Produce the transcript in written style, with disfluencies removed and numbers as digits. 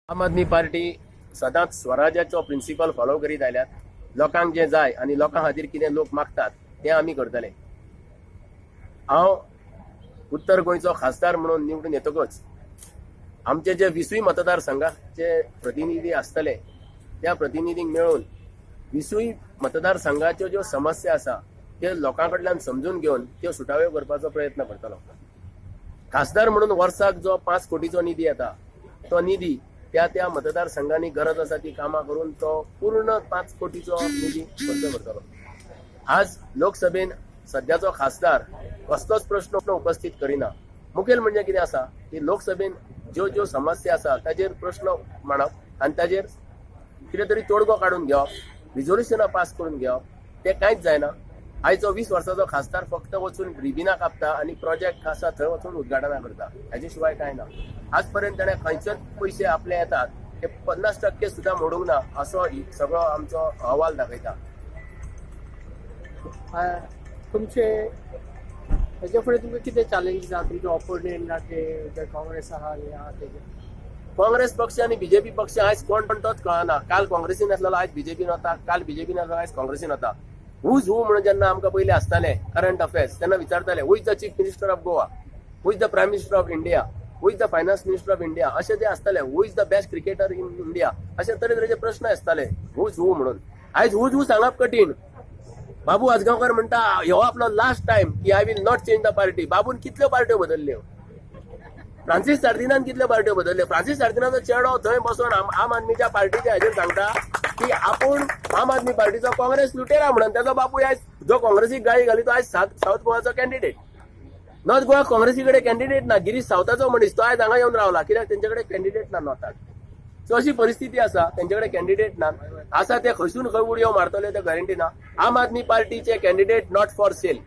आम आदमी पार्टी सदांच स्वराज्याचो principle follow करीत आयल्यात. लोकांक जें जाय आनी लोकां खातीर कितें लोक मागतात तें आमी करतले. हांव उत्तर गोंयचो खासदार म्हणून निवडून येतकच आमचे जे 20 मतदारसंघाचे प्रतिनिधी आसतले, त्या प्रतिनिधींक मेळून 20 मतदारसंघाच्यो ज्यो समस्या आसा त्यो लोकां कडल्यान समजून घेवन त्यो सुटाव्यो करपाचो प्रयत्न करतलो. खासदार म्हणून वर्साक जो 5 कोटीचो निधी येता, तो निधी त्या त्या मतदारसंघांनी गरज आसा ती कामां करून तो पूर्ण 5 कोटीचो निधी खर्च करतलो. आज लोकसभेन सद्याचो खासदार कसलोच प्रश्न उपस्थित करिना. मुखेल म्हणजे कितें आसा की लोकसभेन ज्यो ज्यो समस्या आसा ताजेर प्रश्न मांडप आनी ताजेर कितें तरी तोडगो काडून घेवप, रिजोल्युशनां पास करून घेवप, तें कांयच जायना. आयचो 20 वर्साचो खासदार फक्त वचून रिबिनां कापता आनी प्रोजेक्ट आसा थंय वचून उद्घाटनां करता. हाजे शिवाय कांय ना. आज पर्यंत ताणें खंयचेच पयशे आपले येतात ते 50% सुद्दां मोडूंक ना, असो सगळो आमचो अहवाल दाखयता. तुमचे हेच्या फुडें तुमकां कितें चॅलेंजीस आहा? तुमचे ऑपोनेंट ना ते जे काँग्रेस आहा हे आहा तेजे? काँग्रेस पक्ष आनी बीजेपी पक्ष आयज कोण पण तोच कळना. काल काँग्रेसीन आसलेलो आयज बीजेपीन वता, काल बीजेपीन आसलेलो आयज काँग्रेसीन वता. हुज हू म्हणून जेन्ना आमकां पयलीं आसताले करंट अफेर्स, तेन्ना विचारताले, "Who is the Chief Minister of Goa? Who is the Prime Minister of India? Who is the Finance Minister of India?" अशे ते आसताले. "Who is the best cricketer in India?" अशे तरेतरेचे प्रश्न आसताले हुज हू म्हणून. आयज हुज हू सांगप कठीण. बाबू आजगांवकर म्हणटा ह्यो आपलो लास्ट टायम की I will not change the party. बाबून कितल्यो पार्ट्यो बदलल्यो? फ्रांसीस सार्दिनान कितल्यो पार्ट्यो बदलल्यो? फ्रांसीस सार्दिनाचो चेडो थंय बसून आम आदमीच्या पार्टीच्या हाजेर सांगता की आपूण आम आदमी पार्टीचो काँग्रेस लुटेरा म्हणून. त्याचो बापूय आयज जो काँग्रेसीक गाळी घाली तो आयज सावथ गोवाचो कॅन्डिडेट. नॉर्थ गोवा काँग्रेसी कडेन कॅन्डिडेट ना. गिरीश सावथाचो मनीस, तो आयज हांगा येवन रावला कित्याक तेंचे कडेन कॅन्डिडेट ना नॉर्थाक. सो अशी परिस्थिती आसा, तेंचे कडेन कॅन्डिडेट ना. आसा ते खंयसून खंय उडयो मारतले ते गॅरंटी ना. आम आदमी पार्टीचे कॅन्डिडेट not for sale.